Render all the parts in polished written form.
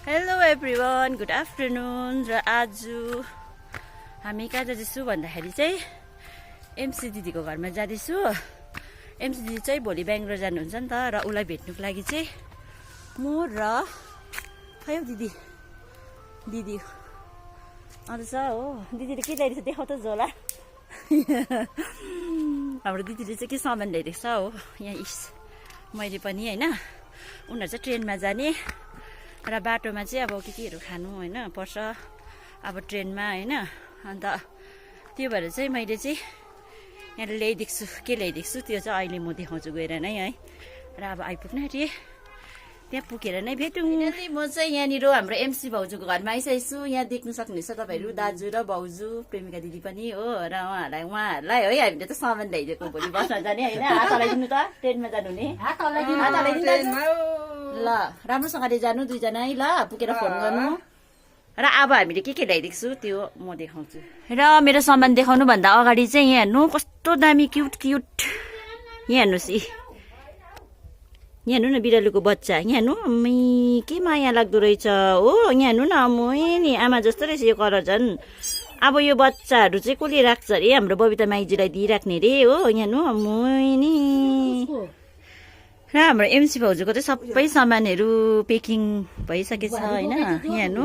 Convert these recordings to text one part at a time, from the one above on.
Hello everyone, good afternoon. र आज हामी कहाँ जाँदैछु भन्दाखेरि चाहिँ एमसी दिदीको घरमा जाँदैछु। एमसी दिदी चाहिँ भोलि बेङ्गलोर जानुहुन्छ नि त, र उसलाई भेट्नुको लागि चाहिँ म र खै दिदी दिदी अन्त छ हो। दिदीले के ल्याइरहेछ देखाउ त झोला। हाम्रो दिदीले चाहिँ के सामान ल्याइरहेको छ हो यहाँ। मैले पनि होइन, उनीहरू चाहिँ ट्रेनमा जाने र बाटोमा चाहिँ अब केहरू खानु होइन पर्छ अब ट्रेनमा होइन। अन्त त्यो भएर चाहिँ मैले चाहिँ यहाँ ल्याइदिएको छु। के ल्याइदिएको छु त्यो चाहिँ अहिले म देखाउँछु गएर नै है। र अब आइपुग्नु आँटेँ, त्यहाँ पुगेर नै भेटौँ। म चाहिँ यहाँनिर हाम्रो एमसी भाउजूको घरमा आइसकेको छु। यहाँ देख्नु सक्नुहुनेछ तपाईँहरू, दाजु र भाउजू, प्रेमिका दिदी पनि हो। र उहाँहरूलाई है हामीले त सामान ल्याइदिएको भोलि बस्न जाने होइन। हात हलाइदिनु त, ट्रेनमा जानु नि, हात हलाइदिनु ल। राम्रोसँगले जानु दुईजना है ल, पुगेर फोन गर्नु। र अब हामीले के ल्याइदिएको छु त्यो म देखाउँछु। र मेरो सामान देखाउनु भन्दा अगाडि चाहिँ यहाँ हेर्नु कस्तो दामी क्युट क्युट। यहाँ हेर्नुहोस्, यहाँ हेर्नु न बिरालोको बच्चा। यहाँ हेर्नु के माया लाग्दो रहेछ हो। यहाँ हेर्नु न नि आमा जस्तो रहेछ यो कलर झन्। अब यो बच्चाहरू चाहिँ कसले राख्छ अरे, हाम्रो बबिता माइजूलाई दिइराख्ने रे हो। यहाँ हेर्नु नि। र हाम्रो एमसी भाउजूको चाहिँ सबै सामानहरू पेकिङ भइसकेछ होइन। यहाँ हेर्नु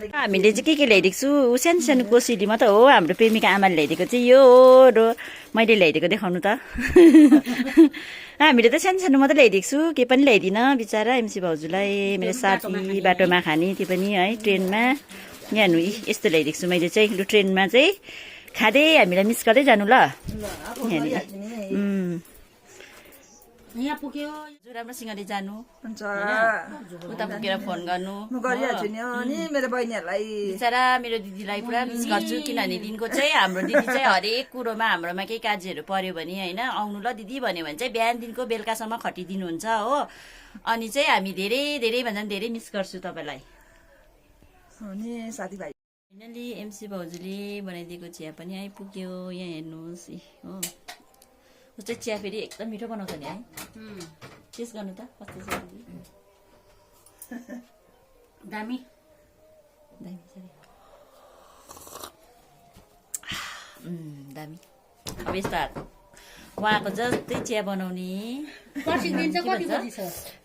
हामीले चाहिँ के ल्याइदिएको छु। सानो सानो कोसेली मात्रै हो। हाम्रो प्रेमिका आमाले ल्याइदिएको चाहिँ यो हो र मैले ल्याइदिएको देखाउनु त। हामीले त सानो सानो मात्रै ल्याइदिएको छु, के पनि ल्याइदिनँ बिचरा एमसी भाउजूलाई। मेरो साथी बाटोमा खाने त्यो पनि है ट्रेनमा। यहाँ हेर्नु यस्तो ल्याइदिएको छु मैले चाहिँ। लु ट्रेनमा चाहिँ खाँदै हामीलाई मिस गर्दै जानु ल। यहाँ पुग्यो राम्रोसँगले जानु, उता पुगेर फोन गर्नु। म गरिहाल्छु नि अनि मेरो बहिनीहरूलाई। बिचरा मेरो दिदीलाई पुरा मिस गर्छु, किनभने दिनको चाहिँ हाम्रो दिदी चाहिँ हरेक कुरोमा हाम्रोमा केही कार्यहरू पर्यो भने होइन आउनु ल दिदी भन्यो भने चाहिँ बिहानदेखिको बेलुकासम्म खटिदिनुहुन्छ हो। अनि चाहिँ हामी धेरै धेरै भन्दा धेरै मिस गर्छु तपाईँलाई। साथीभाइ फाइनली एमसी भाउजूले बनाइदिएको चिया पनि आइपुग्यो। यहाँ हेर्नुहोस् हो, उसले चिया फेरि एकदम मिठो बनाउँछ नि है। टेस्ट गर्नु त कस्तो छ दामी दामी दामी। अब यस्तो उहाँको जस्तै चिया बनाउने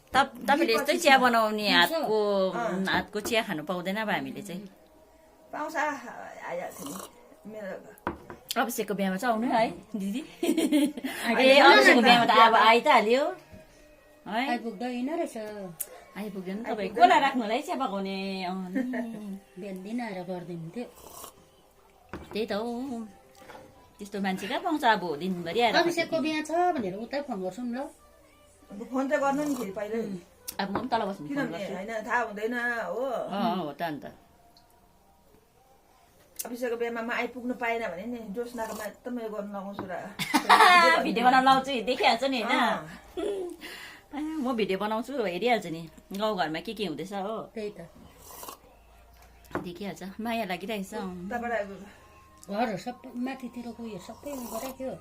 तपाईँले यस्तै चिया बनाउने हातको चिया खानु पाउँदैन अब हामीले चाहिँ। पाउँछ आइहाल्छ नि मेरो अभिषेकको बिहामा चाहिँ आउनु है दिदी। ए अभिषेकको बिहामा त अब आइ त हाल्यो है। आइपुग्दैन रहेछ, आइपुग्यो नि। तपाईँ कसलाई राख्नु होला है चिया पकाउने? बिहान दिन आएर गरिदिनु थियो। त्यही त हो, त्यस्तो मान्छे कहाँ पाउँछ अब दिनभरि आएर। अभिषेकको बिहा छ भनेर उतै फोन गर्छु नि ल। फोन त गर्नु नि फेरि पहिल्यै। अब म पनि तल बस्नु होइन थाहा हुँदैन हो। हो त अन्त अभिषेकको बिहामा म आइपुग्नु पाएन भने नि जोस्नाकोमा एकदम उयो गर्नु लगाउँछु र भिडियो बनाउनु लाउँछु, देखिहाल्छ नि होइन। म भिडियो बनाउँछु हेरिहाल्छु नि गाउँघरमा के हुँदैछ हो। त्यही त देखिहाल्छ, माया लागिरहेको छ। घरहरू सबै माथितिरको उयो सबै गरेको थियो।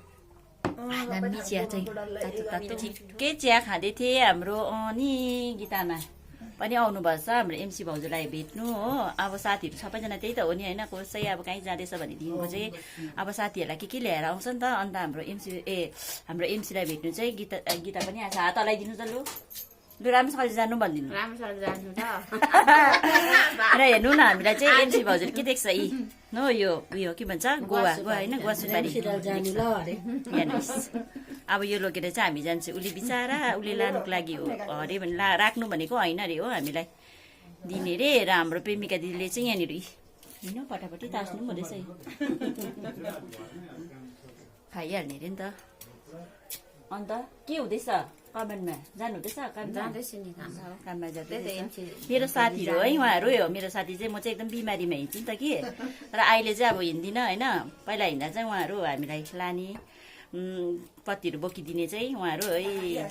दामी चिया चाहिँ तातो ठिकै चिया खाँदै थिएँ। हाम्रो नि गीतामा पनि आउनुभएछ हाम्रो एमसी भाउजूलाई भेट्नु हो। अब साथीहरू सबैजना त्यही त हो नि होइन। कसै अब कहीँ जाँदैछ भनेदेखिको चाहिँ अब साथीहरूलाई के ल्याएर आउँछ नि त। अन्त हाम्रो एमसीलाई भेट्नु चाहिँ गीता पनि आएको छ। हात हलाइदिनु त लु राम्रोसँगले जानु भनिदिनु। राम्रोसँग जानु त। र हेर्नु न हामीलाई चाहिँ एमसी भाउजूले के देख्छ यी न यो उयो के भन्छ गोवा होइन गोवा सुपारी हेर्नुहोस्। अब यो लगेर चाहिँ हामी जान्छौँ। उसले बिचारा उसले लानुको लागि हो अरे भने राख्नु भनेको होइन अरे हो हामीलाई दिने रे। र हाम्रो प्रेमिका दिदीले चाहिँ यहाँनिर होइन पटापटी तास्नु पनि हुँदैछ खाइहाल्ने अरे नि त। अन्त के हुँदैछ कमेन्टमा जानु हुँदैछ? जाँदैछु नि काममा जाँदैछ। मेरो साथीहरू है उहाँहरू हो। मेरो साथी चाहिँ म चाहिँ एकदम बिमारीमा हिँड्छु नि त कि, तर अहिले चाहिँ अब हिँड्दिनँ होइन। पहिला हिँड्दा चाहिँ उहाँहरू हामीलाई लाने पत्तीहरू बोकिदिने चाहिँ उहाँहरू है।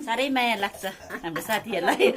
साह्रै माया लाग्छ हाम्रो साथीहरूलाई।